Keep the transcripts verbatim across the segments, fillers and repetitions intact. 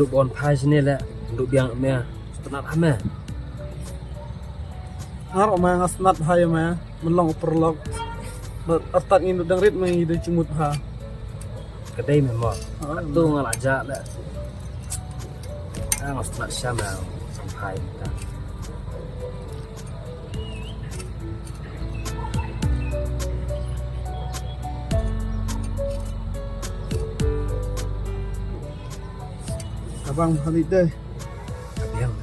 Duk bon phai sini le, duk biang me, stunat ha me. Ngar ma nga stunat ha ya me, melong u paralok. Ba artat ngin dang rit me ngi dei jingmut ha. Ka dei me mo. Ah, tu nga la ja le. Ah, nga stunat sha me, phai ta. Abang balik deh. Ka biang.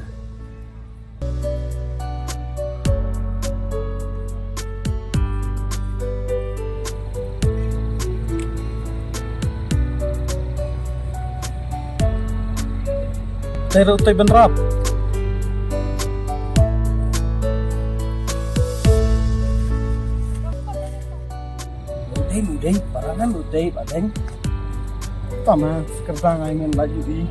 Tei ruh tei ban rap. Mudei, mudei, parangan mudei, badeng. Tama, sekedar ngai men laju di.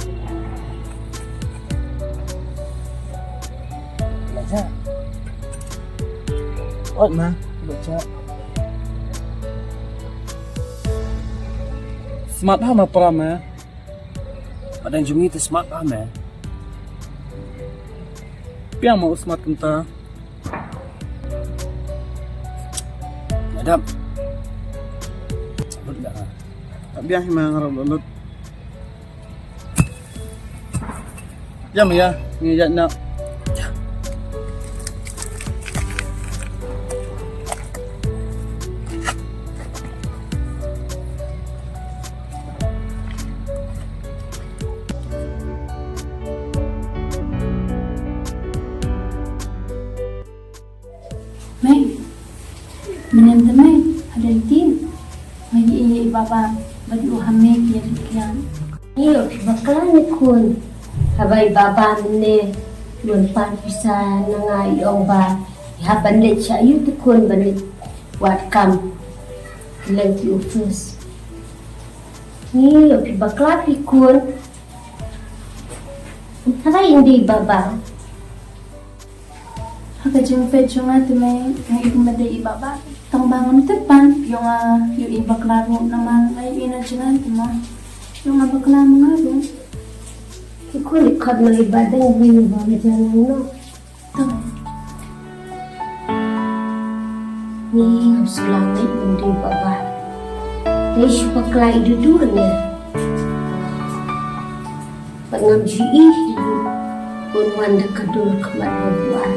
Belajar. Oh, ma, belajar. Smart ha ma para ma. Badeng jong ngi te smart ha ma. Piang ma u smart kumta. Madam. Sabut dah. Tak biang hima ngarap lut. Jam ya, ngi ïa nak. Mei, mynnin te mei, hadien tin. Mei, i, i baba, bad u ha mei ki ri kiang. Ïoh phi bakla ne khun. Haba i baba mynne, wan pan pisa na nga i ong ba i hap ban leit sha ïu te khun ban leit wad kam. Leng ki office. Ïoh phi bakla phi khun. Haba i dei baba. Ha ka jingpeit jong nga te mei, nga ïohi kumba dei i baba. Tang ba ngam tip ban, ïoh nga ïohi bakla ruh namar nga ïohi na jong nga te mei. Ïoh nga bakla ma nga ruh. Ki khun i khot na i ba dang wi ba ma jong nga no. Tang. Ni ngam sula ngai kumdei baba. Dei shu bakla i dudu ne. Bad ngam ju ïohi ruh un wan da ka dur khmat ba buaid.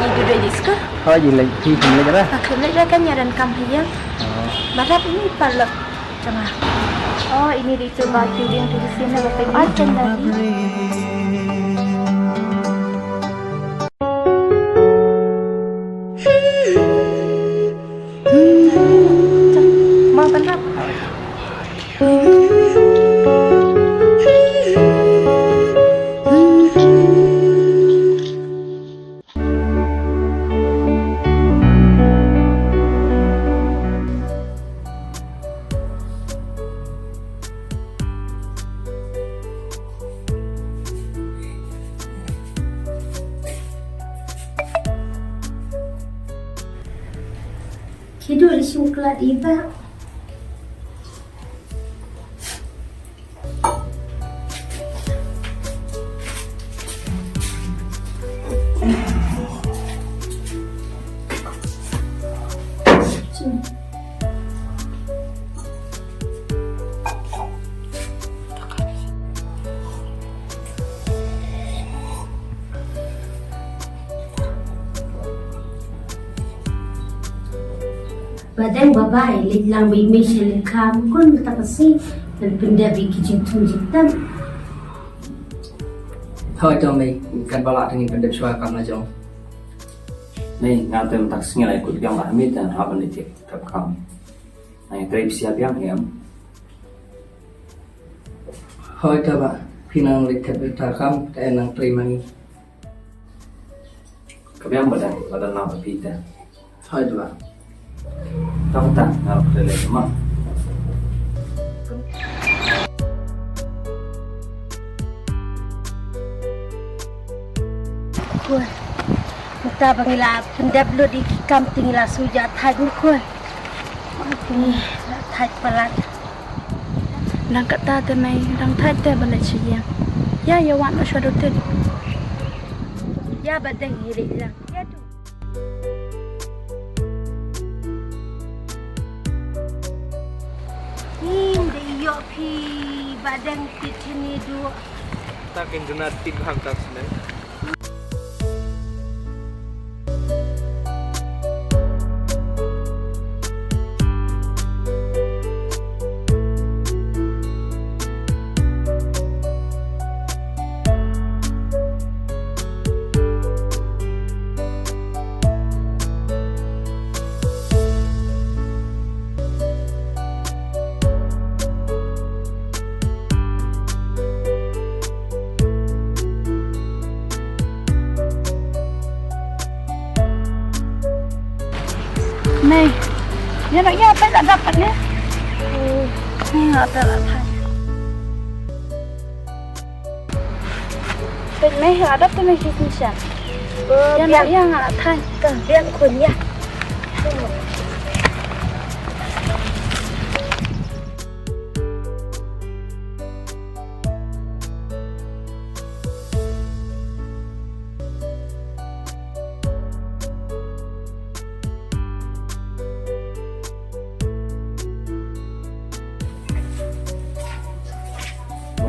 Ngi duduk di skul. Oh, ji leh, ji khlem leh ra. Ah, khlem leh ra kan ïa donkam hi ïa. Oh. Barat ini paralok. Tengah. Oh, ini dicoba kirim tu di sini, Bapak Ibu. Oh, tengah. Mau kan, Rap? Ki duh lashon khlad i bah. Ba dang babai, leit lang bad i mei sha lyngkha, mukun mynta ka sngi, ban pyndep ïa ki jingthung jingtap. Hooid to mei, katba lah te ngin pyndep shuwa ka kam la jong. Mei, nga te mynta ka sngi la ïakut biang bad i mei te hap ban leit thep kam. Nga ïatrei pisa biang em. Hooid to bah, phi nang leit thep ïa ka kam, te nang trei ma ngi. Ka biang ba dang, ba dang nang phi te. Hooid bah. Tang tang, nga leit leit ma. Khun. Mynta ba ngi la pyndep lut ïa ki kam te ngi la shu ïa thait mukun. Ngi la thait palat. Dang katta te mei, dang thait te ba leit sha ïing. Ïa, ïa wan sha dutut. Ïa ba dang ïa leit lang. Ïa tu. Ning de ïoh phi ba dang tip sini du. Ta kin duna tip ham ta sini. Mei, ïa noh ïa peit la dap pat ne. Mei, nga peit la thait. Peit mei, la dap te mei ki shisha. Ïa noh ïa nga la thait. Ka biang khun ïa.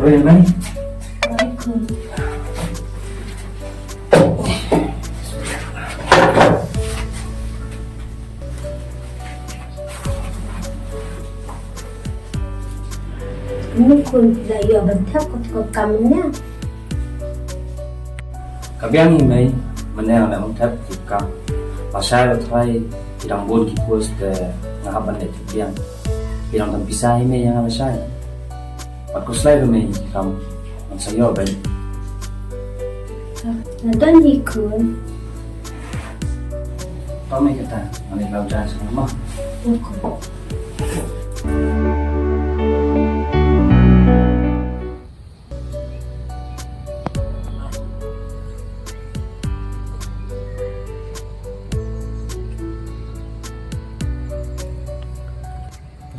Oi, Mei. Mukun da ïa ban thep ka kam ne. Ka biang hi mei, mynne nga la ong thep ki kam. Lashai la trai ki dang bun ki post te nga hap ban leh ki biang. Ki dang tam pisa hi mei ïa nga lashai. Pat khuslai ruh mei ki kam. Ngan sa ïoh beit. Nga don hi khun. To mei kata, ngan leit lau ja sa ma. Ïa khun.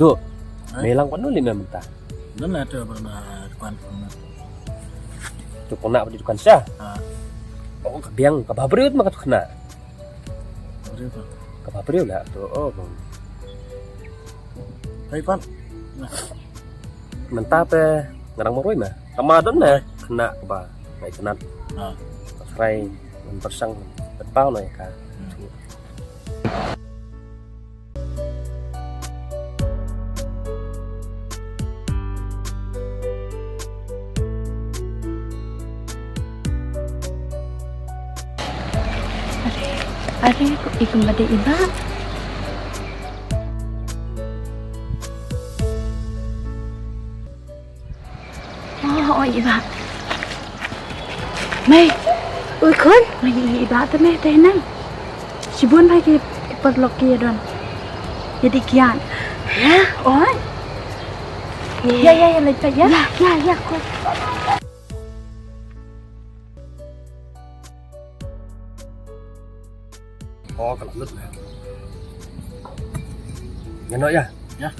Duk, eh? Mei lang pat nu lei mem mynta. Don la tu pernah dukan pernah. Tu pernah di dukan sha? Ha. Oh, ka biang, ka ba briew ma ka tu kena. Briew tu. Ka ba briew la tu, oh, bang. Hai pan. Nah. Mynta te ngarang marwei ma. Tama don ne kena kaba ngai kenat. Ha. Trai men persang betpau na ka. Hmm. Are, are, ikum bade iba. Oh, oh, iba. Mei. Ui, khun. Mei, iba te mei te nang. Shibun bai ki paralok ki don. Jadi kian. Ya? Oh. Ya, ya, ya, leit ya. Ya, ya, ya, khun. Oh, ka la lut. Ngan noh ïa. Ïa.